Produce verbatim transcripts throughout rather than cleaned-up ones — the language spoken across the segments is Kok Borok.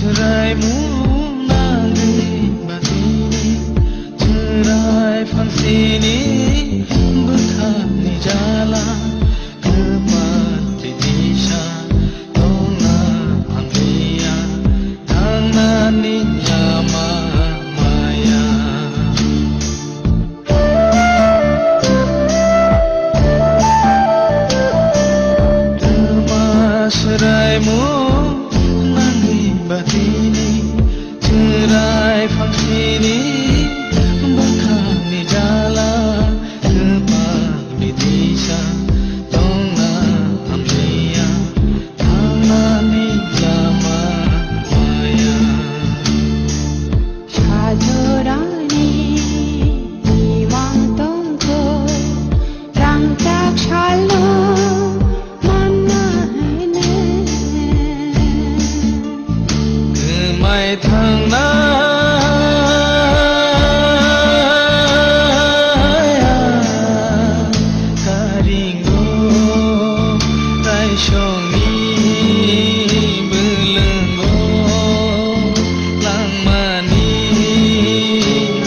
Chwraimung nangwi batini, chwrai phangsini bwkhakni jala, kwpal tei disa tongna hamliya, thangnani lama maya. Twma swraimung nangwi batini, chwrai phangsini bwkhakni jala, kwpal bitisa tongna hamliya, thangnani lama maya. Sajorani imang tongkho, rangchak salno manna hwnwi. Kwmai thangnaya karingo taisongni bwlwngo langmani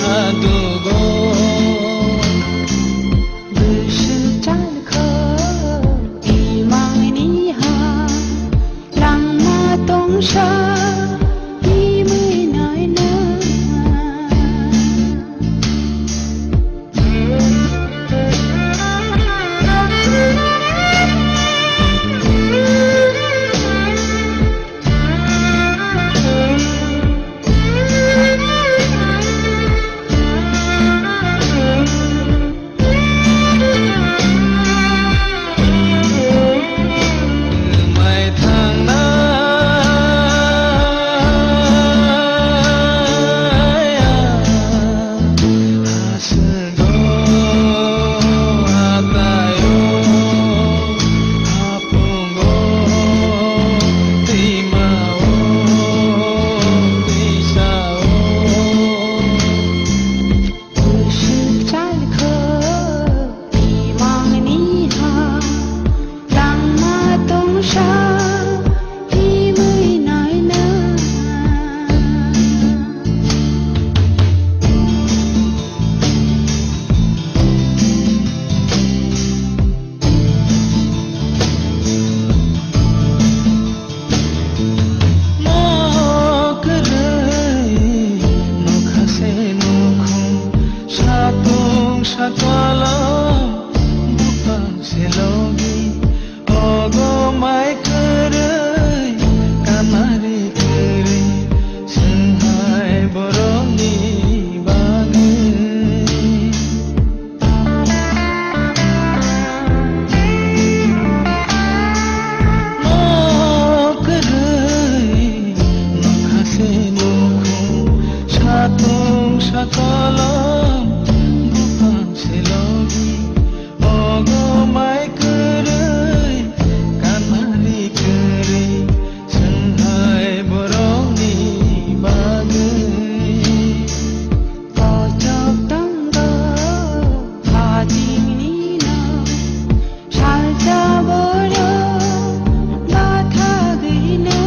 hatugo. Bwswk chalkho imangni ha langma tongsa himwi naina. Bwswk chalkho imangni ha langma tongsa himwi naina. Nok kwrwi nokha se nukhung, satung sakolom buphang se logi, ogo mai kwrwi kanari kwrwi, swnghai borokni bagwi. Nok kwrwi nokha se nukhung, satung sakolom buphang se logi, ogo mai kwrwi kanari kwrwi, swnghai borokni bagwi. Kochok tongo hajingni no, salsa borok bathagwi no.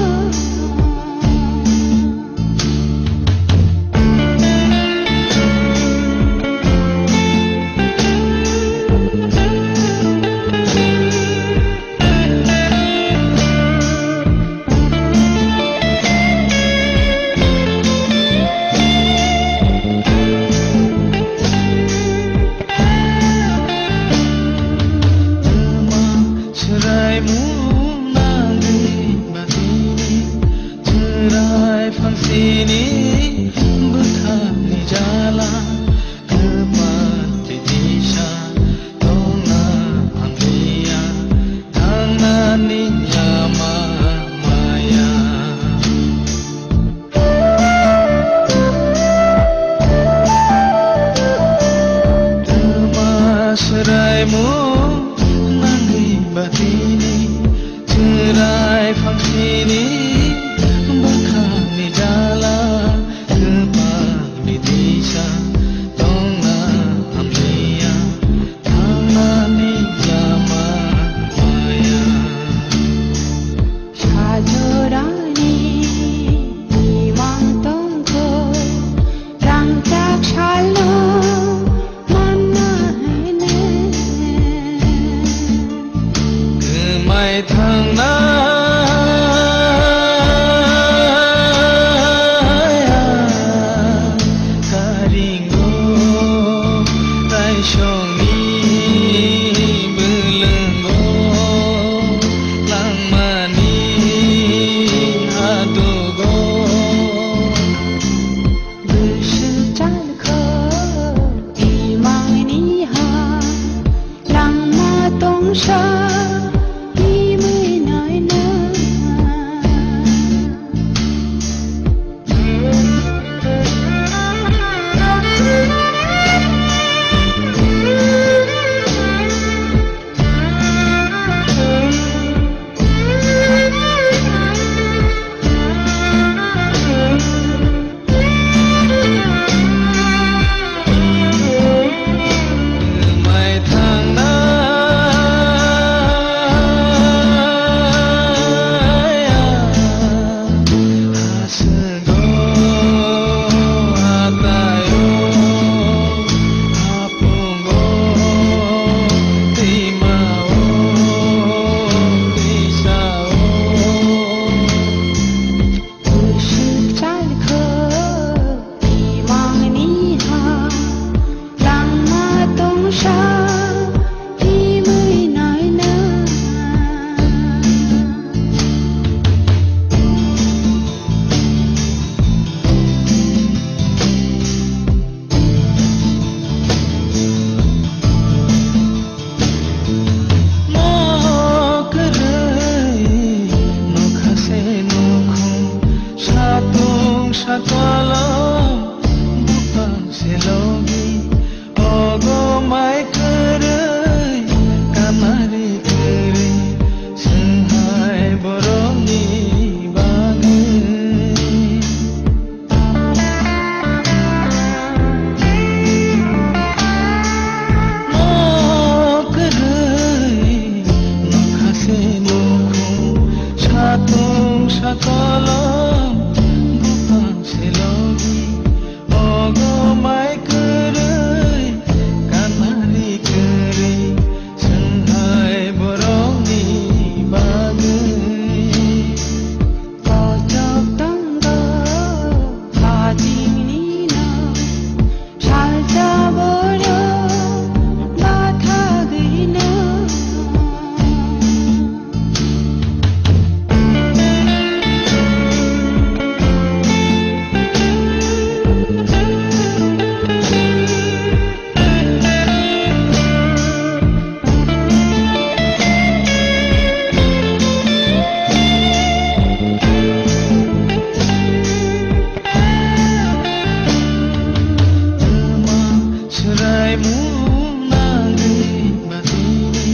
Chwraimung nangwi batini, chwrai phangsini bwkhakni jala, kwpal tei disa tongna hamliya, thangnani lama maya. Twma swraimung nangwi batini, chwrai phangsini bwkhakni jala, kwpal bitisa tongna hamliya, thangnani lama maya. Sajorani Sakolo buphang se logi, ogo mai kwrwi, kamari kwrwi, swnghai borokni bagwi. Nok kwrwi, nokha se nukhung, satung sakolo buphang se logi, ogo mai kwrwi, kanari kwrwi, swnghai borokni bagwi. Kochok tongo, hajingni no, salsa borok, bathagwi no. Twma swraimung nangwi batini,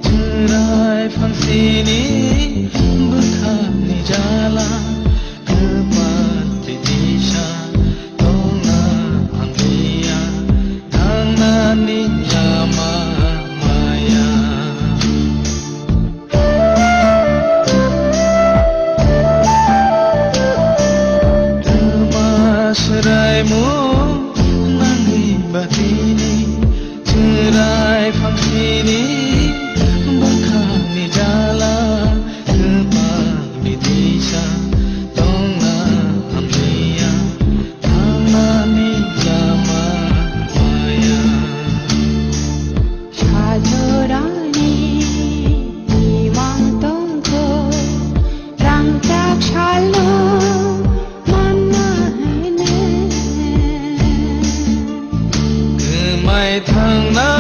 chwrai phangsini bwkhakni jala. Kwpal twi tisa tongna hamliya, thangnani lama maya. Twma swraimung nangwi batini, chwrai phangsini bwkhakni jala. Kwpal bitisa tongna hamliya, thangnani lama maya. Sajorani imang tongkho, rangchak salno manna hwnwi. Kwmai thangnai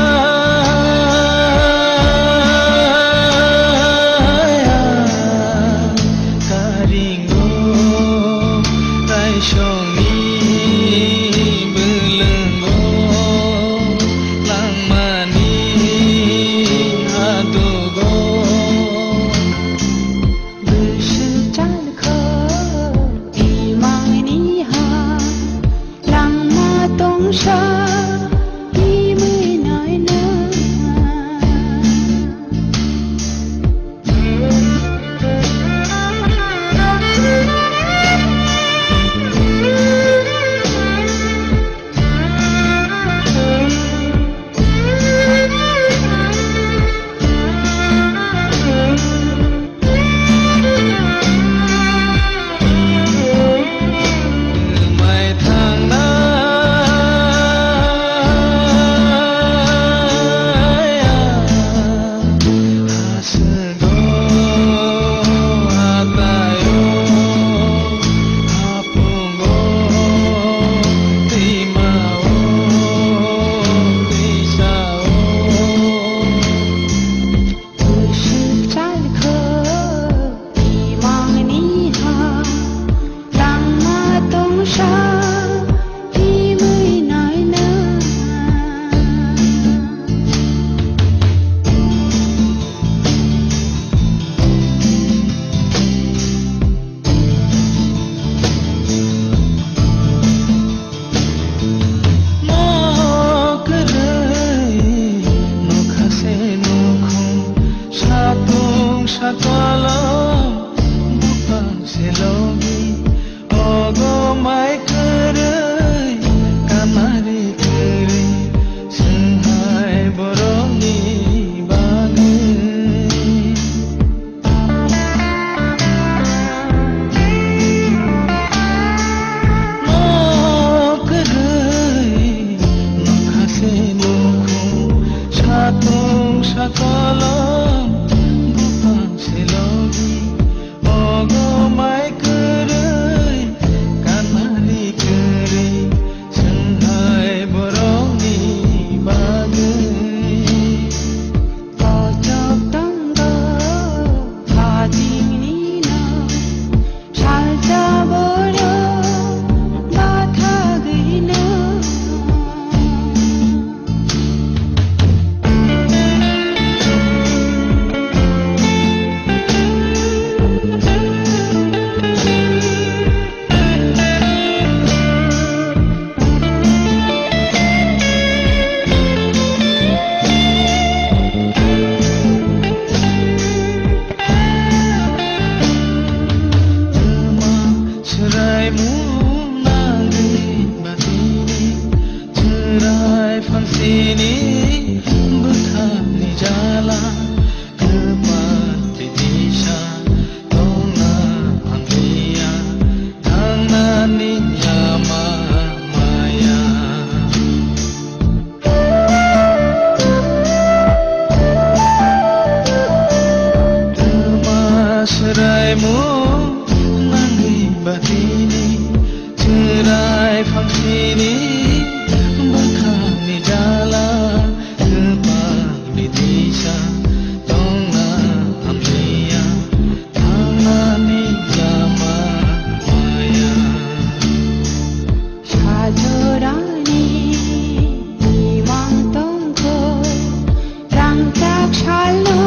karingo raisongni bwlwngo langmani hadugo. Bwswk chalkho imangni ha langma tongsa imwi naina. Kwpal bidisa tongna hamliya, thangnani lama maya. Twma swraimo nangni batini, chwrai phangsini bwkhakni jala, kwpal bidisa tongna hamliya, thangnani lama maya. Sajorani imang tongkho, rangchak salno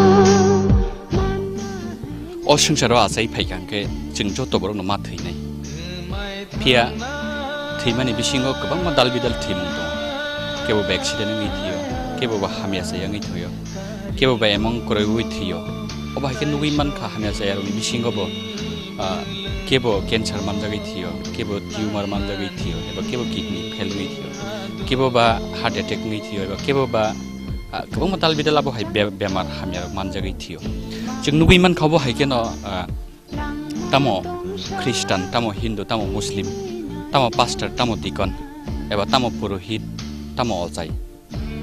manna hai. O swngcharo achai phaikha hwnkhe chwng joto borokno ma thwinai. Phiya thwimani bisingo kwbangma dal bidal thwimung tongo. Kebo ba accident wngwi thwio, kebo ba hamya chaya wngwi thwio, kebo ba emang kwrwiwi thwio. Obo hai khe nugwi mankha hamya chayarokni bisingo bo, ah, kebo cancer manjagwi thwio, kebo tumor manjagwi thwio, eba kebo kidney fail wngwi thwio, kebo ba heart attack wngwi thwio, eba kebo ba, ah, kwbangma dal bidal abo hai be-, bemar hamyarok manjagwi thwio. Chwng nugwi mankha obo hai kheno, ah, tamo Khristan, tamo Hindu, tamo Muslim, tamo pastor, tamo deacon, eba tamo purohit, tamo ochai,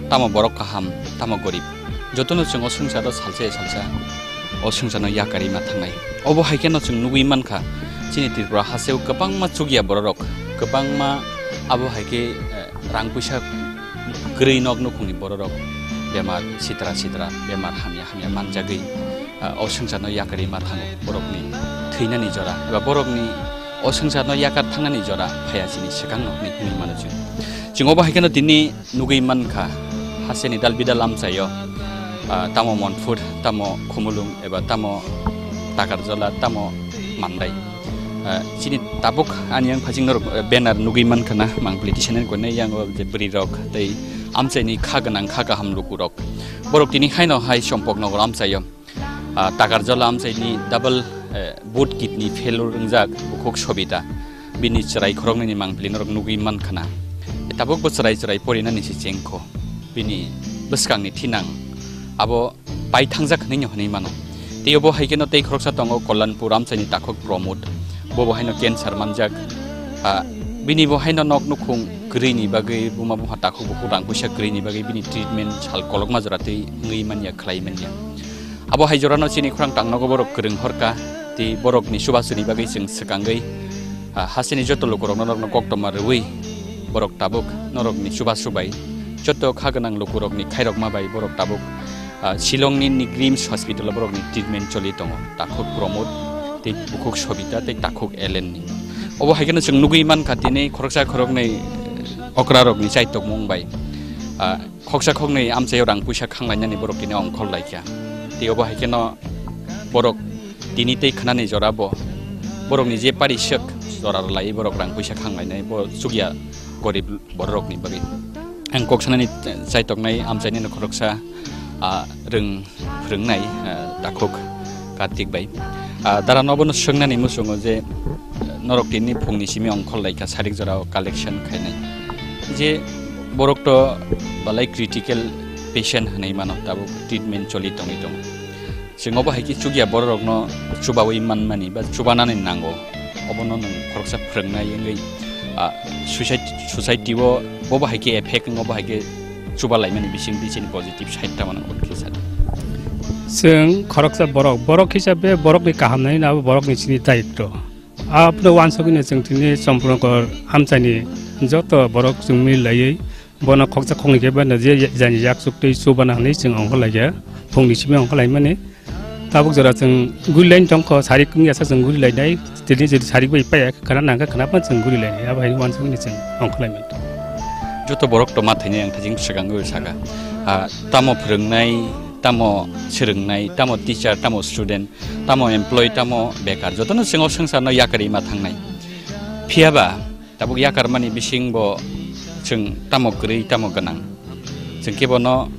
tamo borok kaham, tamo gorib, jotono chwng o swngcharo salsa ya salsa o swngcharno yakarwi ma thangnai. Obo hai kheno chwng nugwi mankha, chini Tripura hasteo kwbangma chukya bororok, kwbangma abo hai khe, eh, rang puisa kwrwi nok nukhungni bororok bemar sitra sitra, bemar hamya hamya manjagwi, ah, o swngcharno yakarwi ma thango. Borokni thwinani jora eba borokni o swngcharno yakar thangnani jora phaiya chini swkangno hinwi hwnwi mano chwng. Chwng obo hai kheno tini nugwi mankha, hasteni dal bidal amchaio, ah, tamo Monpur, tamo Khumulwng eba tamo Takarjala, tamo Mandai. Ah, chini tabuk ani yang phasing norok, eh, banner nugwi mankha na, mang politician ni kone yang o je bwrwi rok tei amchaini kha gwnang kha kaham lukurok. Borok tini haino hai Sompok Nogor amchaio. Ah, Takarjala amchaini double, eh, both kidney failure wngjak bukhuk Sobita. Bini chwrai khoroknwini mangpili norok nugwi mankha na. Tabukbo chwrai chwrai porinani se chengkho. Bini bwskangni thinang abo pai thangjak hwnwi hwnwi mano. Tei obo hai kheno tei khoroksa tongo Kollanpur amchaini takhuk Pramod. Bobo haino cancer manjak. Ah, bini bo haino nok nukhung kwrwini bagwi buma bumha takhuk bukhuk rang puisa kwrwini bagwi bini treatment sal kolokma jora tei wngwi manya khlai manya. Abo hai jorano chini khorang tangnogo borok kwrwng horka, tei borokni chubasuni bagwi chwng swkangwi, ah, hasteni joto lukurokno norokno koktwma rwui borok tabuk norokni chubasu bai joto kha gwnang lukurokni khairokma bai borok tabuk, ah, Shillongni NIGRIHMS hospital-o borokni treatment choli tongo, takhuk Pramod tei bukhuk Sobita tei takhuk Ellen ni. Obo hai kheno chwng nugwi mankha tini khoroksa khoroknwi okrarokni chaitokmung bai, ah, khoksa khoknwi amchaio rang puisa khanglainani borok tini ongkhor laikha. Tei obo hai kheno borok tini tei khwnani jora bo borokni je pari swk jora rwlai borok rang puisa khanglainai bo chukya gorib bororokni bagwi. Ang kok sanani chaitoknai amchaini no khoroksa, ah, rwng phwrwngnai, ah, takhuk Kartik bai. Ah, dara no bono swngnani muchungo je, ah, norok tini phungni simi ongkhor laikha sarik jorao collection khainai. Je borok to balai critical patient hwnwi mano, tabuk treatment choli tongwi tongo. Chwng obo hai khe chukya bororokno chubaui manmani ba chubanani nango. Obono nwng khoroksa phwrwngnai wngwi, ah, society, society-o bobo hai khe effect wng, obo hai khe chubalaimani bisingtwi chini positive side tamo nang kisa. Chwng khoroksa borok, borok hisabe borokni kaham naina abo borokni chini daitto. Abono wansugwino chwng tini Champaknagar amchaini joto borok chwng mil laiwi bono khoksa khoknwi khe bano je jani yak chuk twi chubana hwnwi chwng ongkhor laikha, phungni simi ongkhor laimani. Tabuk jora chwng guri laini tongkho, sarik wngya sa chwng guri lainai, tini jodi sarik bai paiya khana nangkha khana phano chwng guri lainai, abo hai wansugwino chwng ongkhor laimani. Joto borok to ma thainai ang thajing swkang gwi saka. Ah, tamo phwrwngnai, tamo swrwngnai, tamo teacher, tamo student, tamo employee, tamo bekar, jotono chwng o swngcharno yakarwi ma thangnai. Phiya ba tabuk yakarmani bising bo chwng tamo kwrwi, tamo gwnang. Chwng khe bono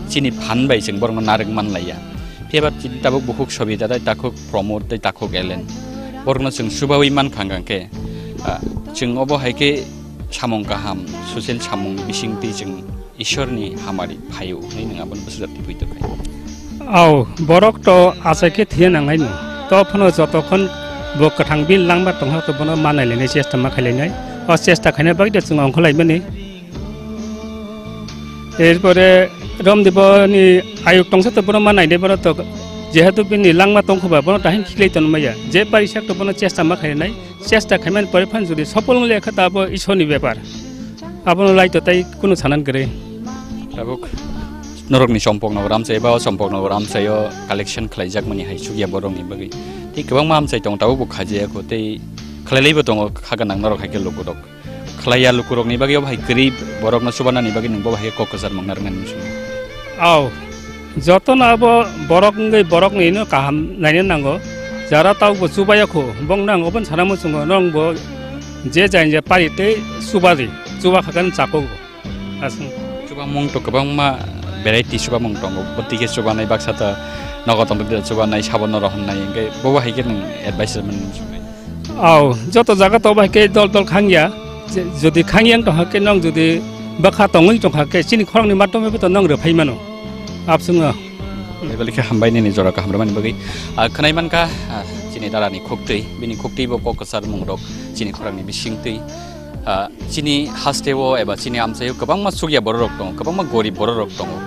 chini phan bai chwng borokno narwk man laiya. Phiya ba chini tabuk bukhuk Sobita tei takhuk Pramod tei takhuk Ellen. Borokno chwng chubaui man kha hwnkhe, ah, chwng obo hai khe samung kaham, social samung bisingtwi chwng Ishwarni hamari phaio hwnwi nwng abono bwsajak twiwi tongkha. Au, borok to achai khe thwiya nanglaino. To phano jotokhon bo kwthang bil langma tongha to bono ma nailainai chesta ma khailainai. O chesta khaina bagwi de chwng ongkhorlaimani. Erpore Romdeboni ayuk tongsa to bono ma nainai bono to jehetu bini langma tongkhoba bono tahim khiklai tonmaya. Je parisak to bono chesta ma khainai. Chesta khaimani pore phan jodi sopol wngya kha ta abo Ishorni bepar. Abono lai to tai kunu sanan kwrwi. Tabuk norokni sompokno ramsai ba o sompokno ramsai o collection khlaijakmani hai chukya borokni bagwi. Tei kwbangma amchai tongo tabuk bo khajiya kho tei khlailaibo tongo kha gwnang norok hai khe lukurok. Khlaiya lukurokni bagwi obo hai kwrwi borokno chubanani bagwi nwng bo hai khe kok kwchar mangna rwngnani muchungo. Au, jotono abo borok wngwi boroknino kaham naina nango. Jara tabukbo chubaya kho, bongno ang obono sana muchungo, norokbo je jani je pari tei chubadi, chuba kha khe chakokgo. Aswk. Chubamung to kwbangma variety chubamung tongo. Bwtwi khe chubanai baksa ta nogo tongtwtwi chubanai sabono rohornai hwnkhe bobo hai khe nwng advice rwmani muchungo. Au, joto jaga to bai khe dol dol khangya. Je-, jodi khangya wng tongkha khe nwng jodi bwkha tongwi tongkha khe chini khoroknwi matome bo to nwng rwphai mano. Abswngo. Level khe hambai nini jora kaham rwmani bagwi. Ah, khwnai mankha, ah, chini darani khuktwi, bini khuktwi bo kok kwchar mungrok chini khoroknwi bisingtwi. Ah, chini hasteo eba chini amchaio kwbangma chukya bororok tongo, kwbangma gorib bororok tongo.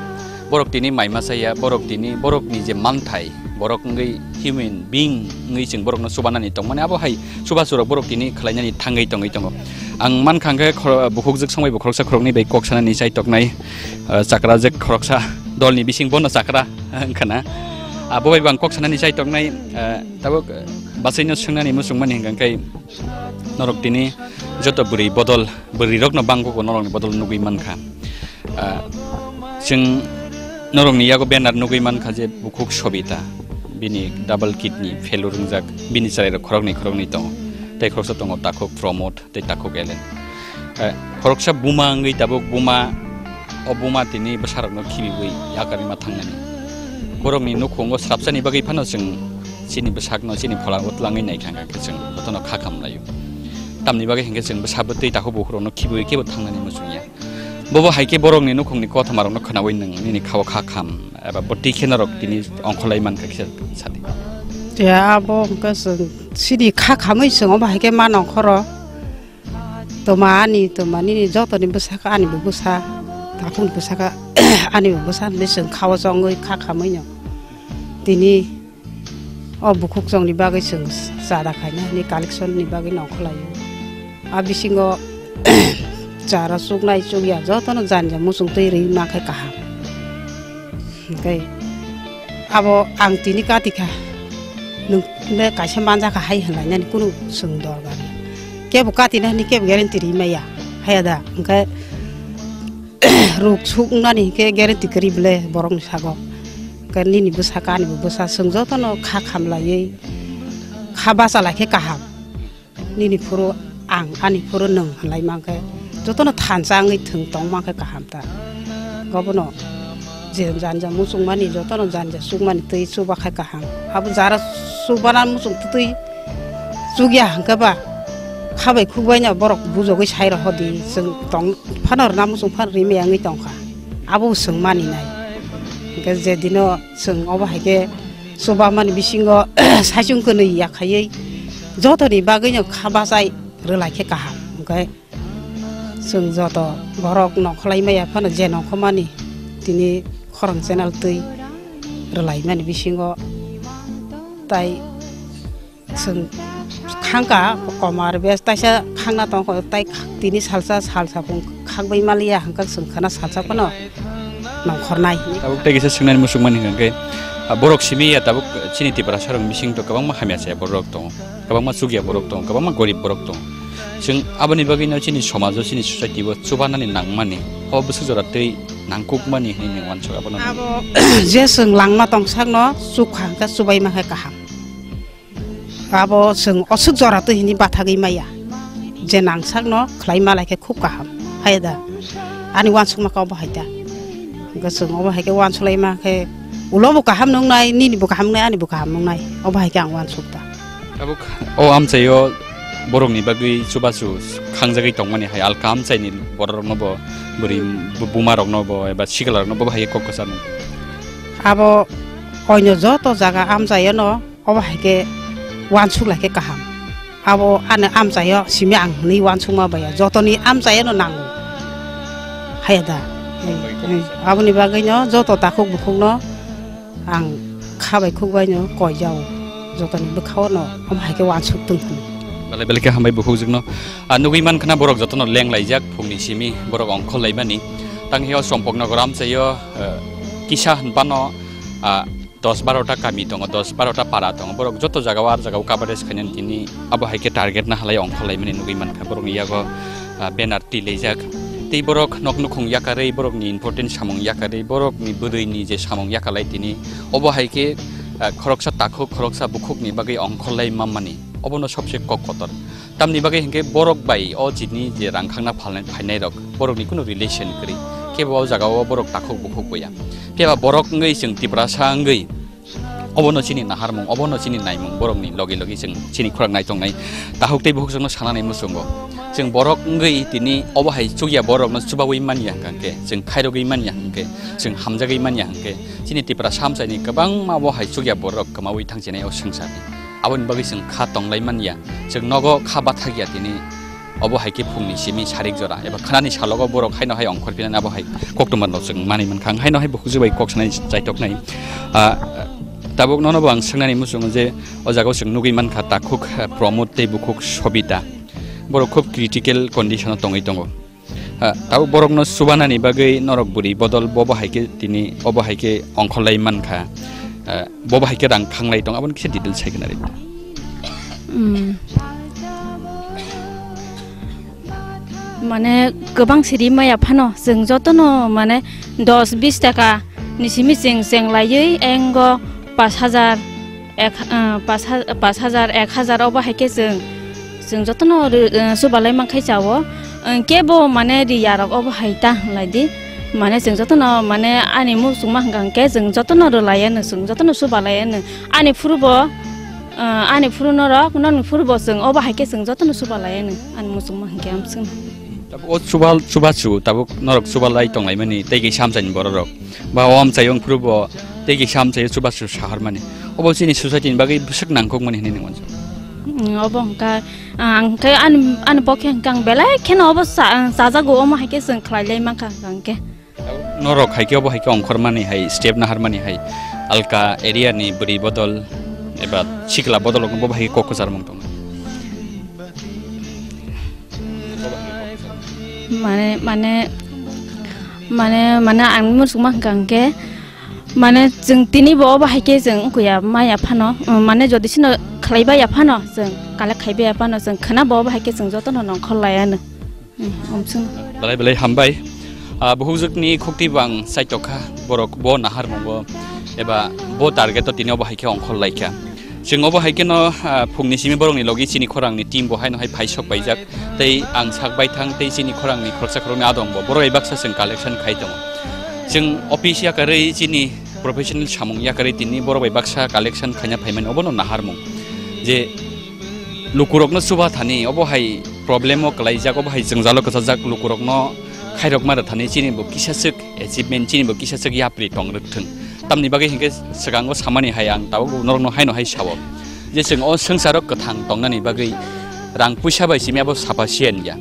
Borok tini mai masa ya, borok tini, borokni je manthai, borok wngwi human being wngwi chwng borokno chubanani tongmani, abo hai chubachu rok borok tini khlainani thangwi tongwi tongo. Ang mankha hwnkhe khoro-, bukhukjwk songbai bo khoroksa khoroknwi bai kok sanani chaitoknai, ah, chakra je khoroksa dolni bising bono chakra wngkha na. Abo bai bo ang kok sanani chaitoknai, ah, tabuk, ah, bachaino swngnani muchungmani hwnkha khe norok tini joto bwrwi bodol, bwrwirokno bangkoko norokni bodol nugwi mankha. Ah, chwng norokni yago banner nugwi mankha je bukhuk Sobita, bini double kidney failure wngjak, bini chwrairok khoroknwi khoroknwi tongo, tei khoroksa tongo takhuk Pramod, tei takhuk Ellen. Eh, khoroksa buma wngwi tabuk buma, o buma tini bwsarokno khibiwi yakarima thangnani. Borokni nukhungo srapsani bagwi phano chwng chini bwsakno, chini pholango twlangwi naikha hwnkha khe chwng jotono kha kham laio. Tamni bagwi hwnkhe chwng bwsa bwtwi takhuk bukhurokno khibiwi kebo thangnani muchungya. Bobo hai khe borokni nukhungni kothomarokno khwnaui nwng nini khao kha kham eba bwtwi khe norok tini ongkholai mankha khe sadi. Ya, abo hwnkhe chwng chini kha khamwi chwng omo hai khe ma nongkhoro. Toma ani, toma nini jotoni bwsakha, ani bo bwsa, takhukni bwsakha, ani bo bwsa hinwi chwng khao chongwi kha khamwino. Tini o bukhuk chongni bagwi chwng chada khaina hinwi collection ni bagwi nongkhor laio. A bisingo chara chuknai chukya jotono janja muchung twi rwi ma khe kaham. Hwnkhe abo ang tini kati kha, nwng le kaisa manja kha hai hinlainani kunu chwng dorgar ya. Kebo kati na hinwi kebo guarantee ri maya, haya da? Hwnkhe ruk suk wngnani hinkhe guarantee kwrwi bwle borokni sago. Hwnkhe nini bwsa kani bo bwsa chwng jotono kha khamlaiwi kha bacha lai khe kaham. Nini phuru ang, ani phuru nwng hinlai mankhe jotono thansa wngwi thwng tong mankhe kaham ta. Gobono je janja muchungmani jotono janja chukmani twi chuba khai kaham. Abo jara chubana muchung twi chukya hwnkhe ba khabai khukbaino borok bujogwi sai rohodi, chwng tong phano rwna muchung phano rimaya wngwi tongkha. Abo chwng maninai. Hwnkhe je dino chwng obo hai khe chubamani bisingo saichung kwnwi yakhaiwi jotoni bagwino kha bachai rwlai khe kaham. Hwnkhe chwng joto borok nongkhorlai maya phano je nongkhormani tini khorang channel twi rwlaimani bisingo tai chwng khangka komar bes taisa khangna tongkho tai tini salsa salsa phung khakbai maliya hwnkhe chwng khwna salsa phano nongkhornai. Tabuk tei kisa swngnani muchungmani hwnkhe, ah, borok simi ya tabuk chini Tiprasa rok bising to kwbangma hamya chaya borok tongo, kwbangma chukya borok tongo, kwbangma gorib borok tongo. Chwng aboni bagwino chini somajo, chini society o chubanani nangmani, o bwswk jora twi nangkukmani hinwi nwng uansuk abono. Abo je chwng langma tongsakno chukha hwnkhe chubaima khe kaham. Abo chwng oswk jora twi hinwi bathagwi maya. Je nangsakno khlai malai khe khub kaham. Haya da? Ani uansukma khe obo hai da. Hwnkhe chwng obo hai khe uansuk laima khe ulo bo kaham nungnai, nini bo kaham nungnai, ani bo kaham nungnai. Obo hai khe ang uansuk da. Tabuk o amchaio borokni bagwi chubachu khangjagwi tongmani hai alka amchaini bororokno bo bwrwi bu-, bumarokno bo eba siklarokno bo hai kok kwchar nung. Abo Oino joto jaga amchaio no obo hai khe uansuk lai khe kaham. Abo ani amchaio simi ang hinwi uansukma baiya, jotoni amchaio no nango. Haiya da. Aboni bagwi no joto takhuk bukhuk no ang kha bai khuk bai no koi jao. Jotoni bwkhao no omo hai khe uansuk tong hwn. Belai belai khe hambai bukhukjwk no. Ah, nugwi man khna borok jotono leng laijak phungni simi borok ongkhor laimani. Tang heo Sompok Nogor amchaio, eh, kisa hwn phano, ah, dos baro ta kami tongo, dos baro ta para tongo. Borok joto jagao, ar jagao coverage khainani tini abo hai khe target na halai ongkhor laimani nugwi man kha. Borokni yago, ah, banner twi laijak. Tei borok nok nukhung yakarwi, borokni important samung yakarwi, borokni bwrwini je samung yakarlai tini obo hai khe, ah, khoroksa takhuk, khoroksa bukhukni bagwi ongkhor lai manmani. Obono sobse kok kotor. Tamni bagwi hinkhe borok bai o chini je rang khangna phalnai, phainai rok, borokni kunu relation kwrwi. Kebo o jagao borok takhuk bukhuk boya. Phiya ba borok wngwi chwng Tiprasa wngwi obono chini naharmung, obono chini naimung, borokni logi logi chwng chini khorang nai tongnai. Takhuk tei bukhuk chwngno sanani muchungo. Chwng borok wngwi tini obo hai chukya borokno chubawi manya hwnkhe, chwng khairogwi manya hwnkhe, chwng hamjagwi manya hwnkhe, chini Tiprasa amchaini kwbangma obo hai chukya borok kwmawi thangchinai o swngcharni. Aboni bagwi chwng kha tonglai manya, chwng nogo kha bathakya tini. Obo hai khe phungni simi sarik jora eba khanani salogo borok haino hai ongkhor phinani abo hai koktwma rok chwng manwi mankha. Ang haino hai bukhukjwk bai kok sanai chaitoknai. Ah, tabuk nono bo ang swngnani muchungo je o jaga o chwng nugwi mankha takhuk, ah, Pramod tei bukhuk Sobita. Borok khub critical condition o tongwi tongo. Ah, tabuk borokno chubanani bagwi norok bwrwi bodol bobo hai khe tini obo hai khe ongkhorlai mankha. Ah, bobo hai khe rang khanglai tong aboni kisa details sai khna ri. Hmm. Mane kwbang siri maya phano chwng jotono mane dos bis taka ni simi chwng cheng laiwi engo pas hajar ek, ah, pas ha-, pas hajar, ek hajar obo hai khe chwng, chwng jotono ri-, ah, chubalai mankhe chao. Ah, kebo mane ri yarok obo hai ta hinlai di. Mane chwng jotono mane ani muchungma hwnkha hwnkhe chwng jotono rwlai anw, chwng jotono chubalai anw. Ani phuru bo, ah, ani phuru norok, nokni phuru bo chwng obo hai khe chwng jotono chubalai anw, ani muchungma hwnkhe amswng. Tabuk o chubal, chubachu, tabuk norok chubalai tonglaimani tei kaisa amchaini bororok. Ba o amchaio wngphuru bo tei kaisa amchaio chubachu saharmani. Obo chini society ni bagwi bwswk nangkukmani hinwi nang uansuk. Mm, obo hwnkha, ah, ang khe ani, ani pokhe hwnkha ang belai kheno obo cha-, chajago, omo hai khe chwng khlai lai mankha hwnkha ang khe. Norok hai khe obo hai khe ongkhormani hai, step naharmani hai, alka area ni bwrwi bodol eba sikla bodol rok bo hai khe kok kwcharmung tongo. Mane, mane, mane, mane ang muchungma hwnkha hwnkhe, mane chwng tini bo obo hai khe chwng wngkha ya maya phano, mane jodi sino khlai baya phano, chwng collect khai baya phano, chwng khwna bo obo hai khe chwng jotono nongkhor lai anw. Hmm, omswng. Belai belai hambai. Ah, buhukjwkni khukti bo ang chaitokha, borok bo naharmungo eba bo target o tini obo hai khe ongkhor laikha. Chwng obo hai kheno, ah, phungni simi borokni logi chini khorangni team bo haino hai phai sok paijak. Tei ang sak baithang tei chini khorangni khoroksa khoroknwi adong bo borok bai baksa chwng collection khai tongo. Chwng office yakarwi chini professional samung yakarwi tini borok bai baksa collection khaina phaimani obono naharmung. Je lukurokno chuba thani obo hai problem o kwlaijak, obo hai jwngjalo kwchajak lukurokno khairokma rw thani chini bo kisa swk achievement, chini bo kisa swk yapri tong rwk thwng. Tamni bagwi hinkhe swkango samani hai ang tabuk norokno haino hai sao je chwng o swngcharo kwthang tongnani bagwi rang puisa bai simi abo sufficient ya.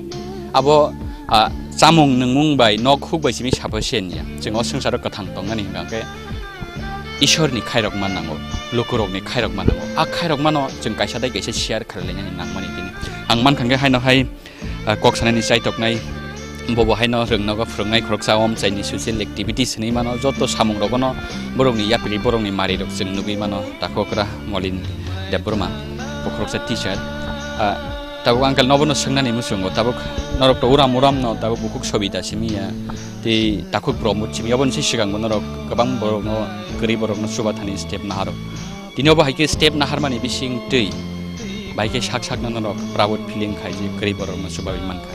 Abo, ah, chamung nwngmung bai nok huk bai simi sufficient ya. Chwng o swngcharo kwthang tongnani hwnkha khe Ishorni khairokma nango, lukurokni khairokma nango. A khairokmano chwng kaisa tei kaisa share khlailainani nangmani tini. Ang mankha khe haino hai, ah, kok sanani chaitoknai, bobo haino rwngnogo phwrwngnai khoroksa omchaini social activities hinwi mano, joto samungrogono borokni yapri, borokni marirok chwng nugwi mano, takhokra Molin Debbarma, bo khoroksa teacher. Ah, tabuk uncle nobono swngnani muchungo, tabuk norok to uram uramno tabuk bukhuk Sobita simi ya. Tei takhuk Pramod simi, oboni se sikango norok kwbang borokno, kwrwi borokno chuba thani step naharo. Tini obo hai khe step naharmani bising twi bai khe sak sakno norok proud feeling khai je kwrwi borokno chubawi mankha.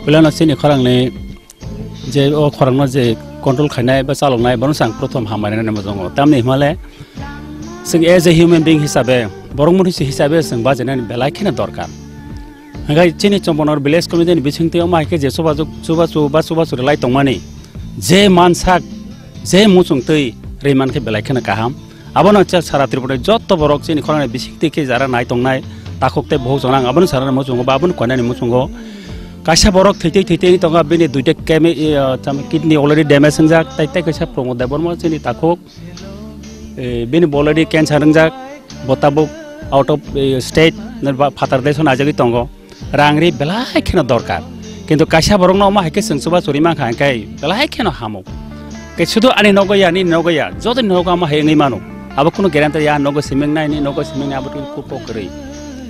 Puilano chini khorangni je o khorangno je control khainai ba chaloknai bono chwng prothom hambai nani muchungo. Tamni hwnmale chwng as a human being hisabe, borok mwnwi se hisabe chwng bajinani belai kheno dorkar. Hingke chini Chomponor village committee ni bisingtwi omo hai khe je chubachu, chubachu ba chubachu rwlai tongmani, je mansak, je muchungtwi rwi mankhe belai kheno kaham. Abono chwng sara Tripura jotto borok chini khorang bisingtwi khe jara nai tongnai, takhuk tei bukhuk chwng ang abono sana muchungo ba abono koinani muchungo. Kaisa borok thwi twi thwi twi tongo, bini duita kemi-, eh, tam-, kidney already damage wngjak, tai, tai kaisa Pramod Debbarma chini takhuk, eh, bini already cancer wngjak, bo tabuk out of, eh, state, phatar desh-o naijagwi tongo. Rang ri belai kheno dorkar. Kintu kaisa borokno omo hai khe chwng chubachu ri mankha hwnkhe belai kheno hamo. Khe sudu ani nogo ya, nini nogo ya, jotoni nogo omo hai wngwi mano. Abo kunu guarantee ya, nogo siming nai, nini nogo siming nai, abo twi kupo kwrwi.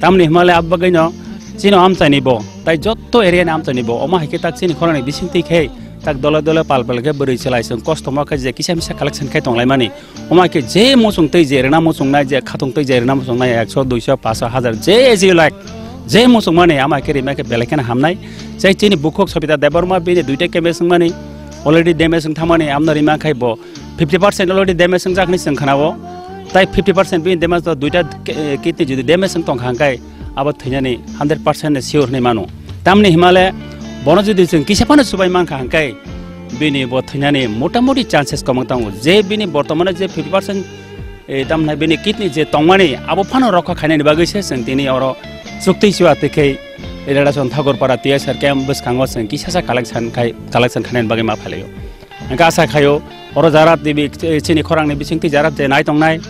Tamni hwnmale abo bagwino chini amchaini bo, tai jotto area ni amchaini bo, omo hai khe tak chini khorang ni bisingtwi khe tak dole dole pal pal khe bwrwi chwlai chwng kosto ma khe je kisa misa collection khai tonglaimani. Omo hai khe je muchung tei je rwna muchungnai, je khatung tei je rwna muchungnai, ekso, duiso, paanso, hajar, je as you like, je muchungmani, omo hai khe rima khe belai kheno hamnai. Chai chini bukhuk Sabita Debbarma bini duita kemi swngmani, already damage wng thangmani, amno rima khai bo fifty percent already damage wngjak hinwi chwng khnao. Tai fifty percent bini damage to duita, eh, kidney jodi damage wng tongkha hwnkhe abo thwinani hundred percent sure hinwi mano. Tamni hwnmale bono jodi chwng kisa phano chubai mankha hwnkhe bini bo thwinani motamoti chances kwbang tongo, je bini bortomane je fifty percent, eh, tamhinai bini kidney je tongmani abo phano rokha khainani bagwi se chwng tini oro chukti chua twi khe Relation Thakurpara T S R camp bwskango chwng kisasa collection khai, collection khainani bagwi ma phailaio. Hwnkhe asa khaio oro jara T V chini khorangni bisingtwi jara je nai tongnai,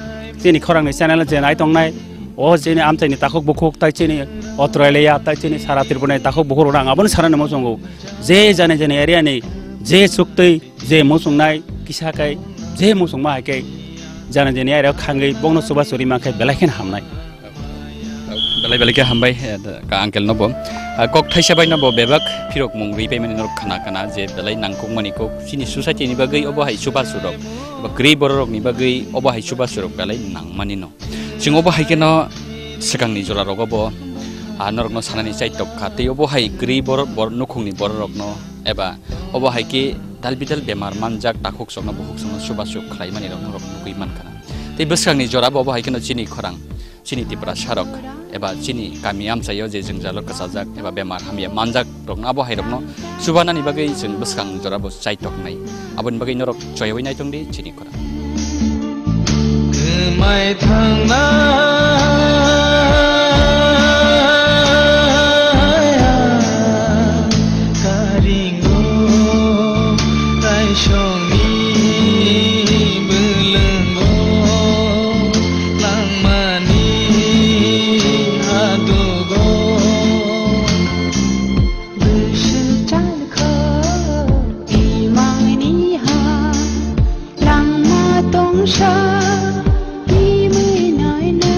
chini khorangni channel je nai tongnai, o chini amchaini takhuk bukhuk tai chini Australia tai chini sara Tripura ni takhuk bukhuk rok ang abono sanani muchungo je jani jani area ni je chuktwi je muchungnai kisa kai je muchungma hai khe jani jani area khangwi bongno chuba churi mankhe belai kheno hamnai. Belai belai khe hambai, eh, ka uncle no bo. Ah, kok thaisa bai no bo bebak phirok mung rwi paimani norok khana khana je belai nangkukmani kok chini society ni bagwi obo hai chubachu rok eba kwrwi borok rok ni bagwi obo hai chubachu rok belai nangmani no. Chwng obo hai kheno swkangni jora rogo bo, ah, norok no sanani chaitok kha tei obo hai kwrwi borok bor nukhungni borok rok no eba obo hai khe dal bidal bemar manjak takhuk chokno bukhuk chokno chubachu khlaimani rok norok nugwi mankha na. Tei bwskangni jora bo obo hai kheno chini khorang. Chini Tiprasa rok eba chini kami amchaio je jwngjalo kwchajak eba bemar hamya manjak rokno abo hai rokno chubanani bagwi chwng bwskang jora bo chaitoknai. Aboni bagwi norok choyawi naitongdi chini khorang. Kwmai thangnai karingo kaisongni bwlwngo langmani adogo. Bwswk chalkha imangni ha langma tongsa imwi naina.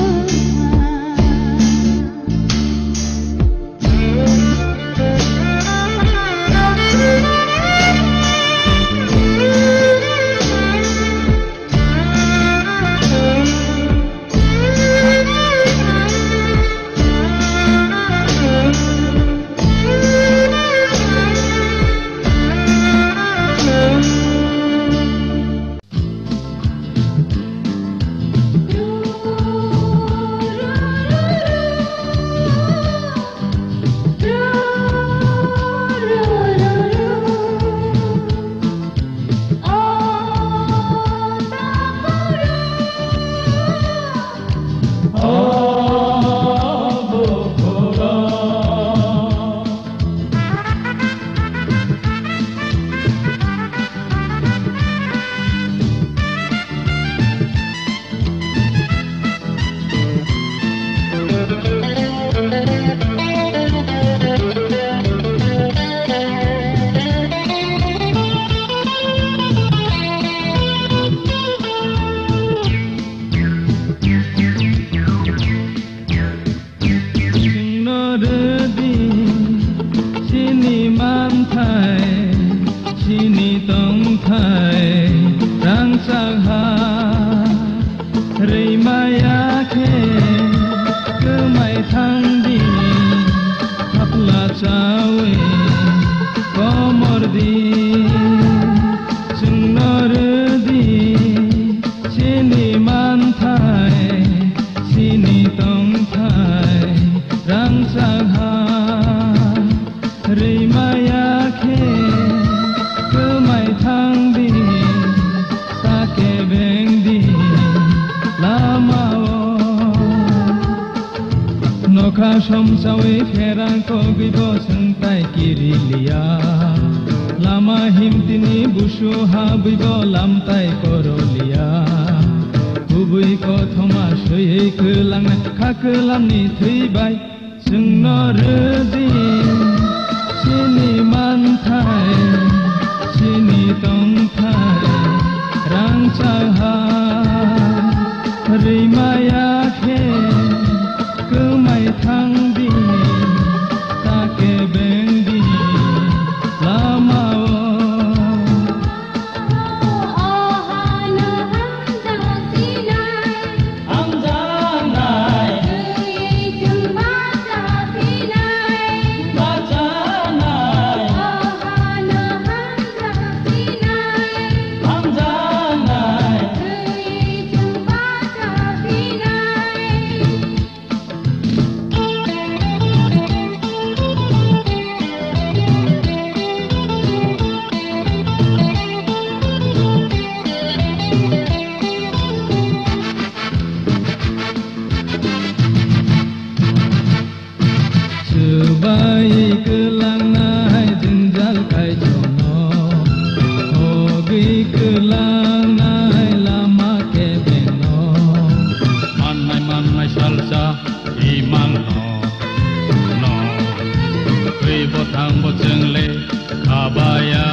Chwngno rwdi chini manthai, chini tongthai, rangchak ha rwi maya khe kwmai thangdi, thapla chawi komordi. Chwngno rwdi chini manthai, chini tongthai, rangchak ha rwi maya khe kwmai thangdi, ta kebe Somsawi pherang kogwi bo swngtai kiriliya. Lama himtini busu habwi bo lamtai koroliya. Kubui kothoma swiwi kwlangnai kha kwlamni thwi bai. Chwngno rwdi chini manthai, chini tongthai, rangchak ha rwimaya khe kwmai thangdi, ta kebengdi lama-o. Swbai kwlangnai jwngjal kaitorno, thogwi kwlangnai lama kebengno. Mannai mannai salsa imangno, no, twi bo thang bo chwngle. Abaya.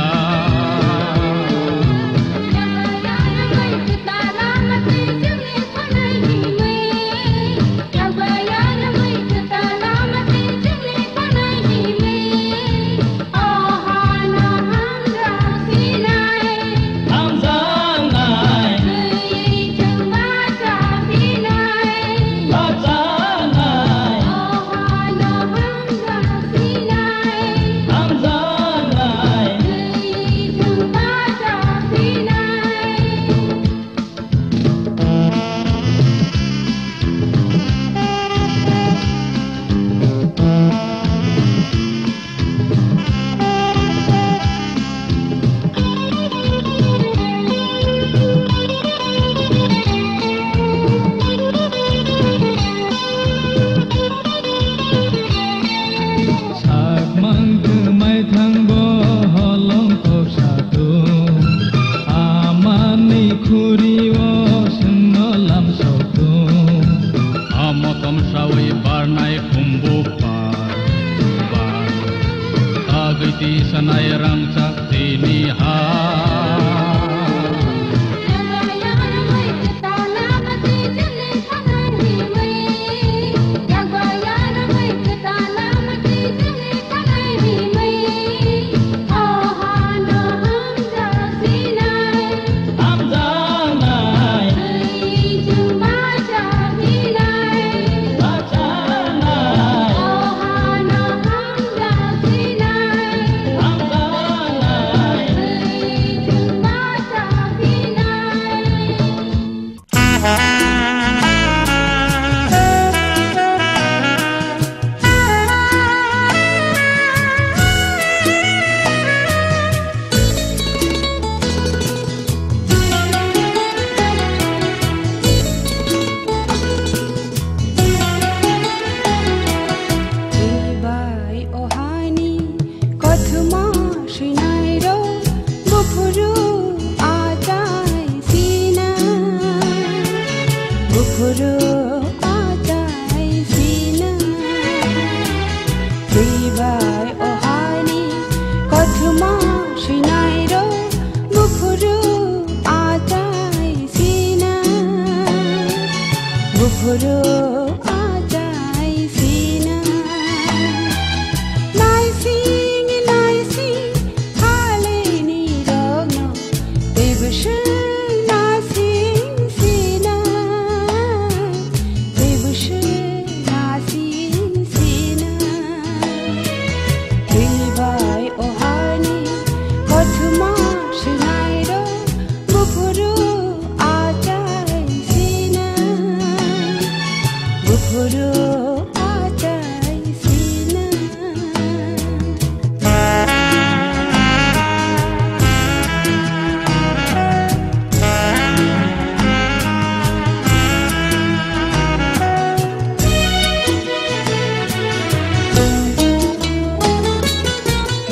Sakmang kwmai thangbo holong kok satung, amani khuri-o chwngno lam soktung. Amo tomsawi barnai khumbu par, par, tagwi tisanai rangchak tini ha.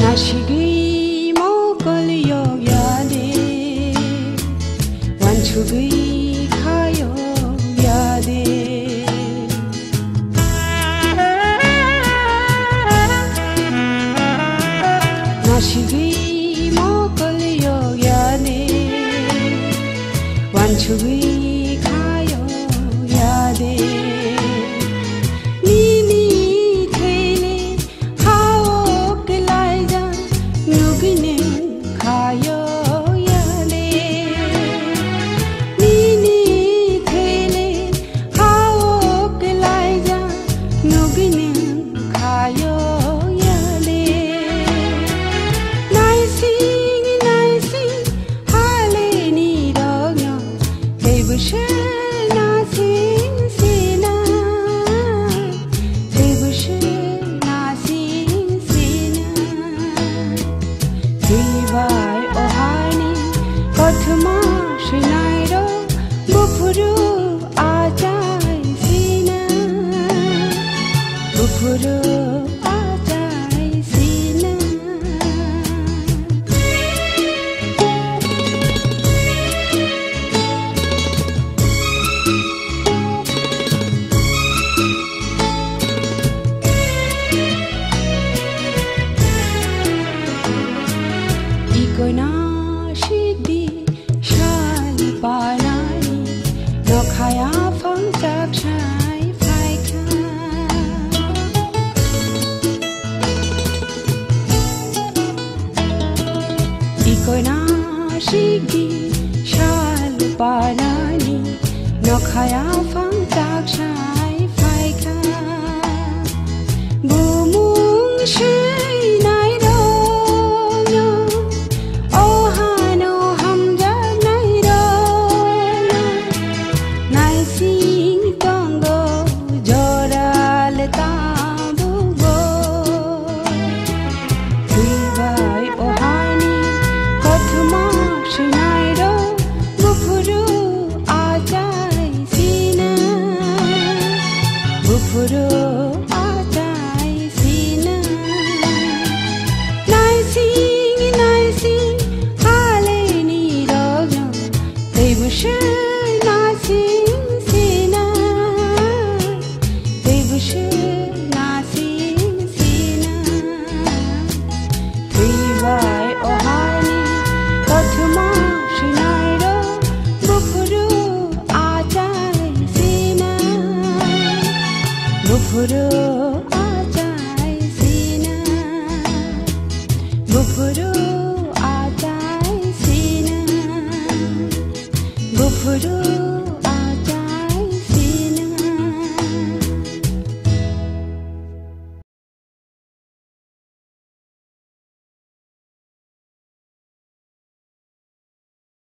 Nasigwi mokol yok ya de, wansugwi kha yok ya de. Nasigwi mokol yok ya de, wansugwi kha yok ya de. Nini thele ha o kwlaijak nugwi neng kha yok ya de. Nini thele ha o kwlaijak nugwi neng kha yok ya de. Naising naising haleni rokno teibo se naising sina, teibo se naising sina. Twibai o hani kothoma swinairok buphuru achai sina, buphuru achai sina. Ikoina sikdi sal panani nokhaya phang chak sai phaikha. Ikoina sikdi sal panani nokhaya phang chak sai phaikha. Bumung swinairokno, o hano hamjaknairokno naising tongo jora le tabukbo. Twibai o hani kothoma swinairok buphuru achai sina, buphuru achai sina. Naising naising haleni rokno teibo se naising sina, teibo se naising sina. Twibai o hani kothoma swinairok buphuru achai sina, buphuru achai sina, buphuru achai sina, buphuru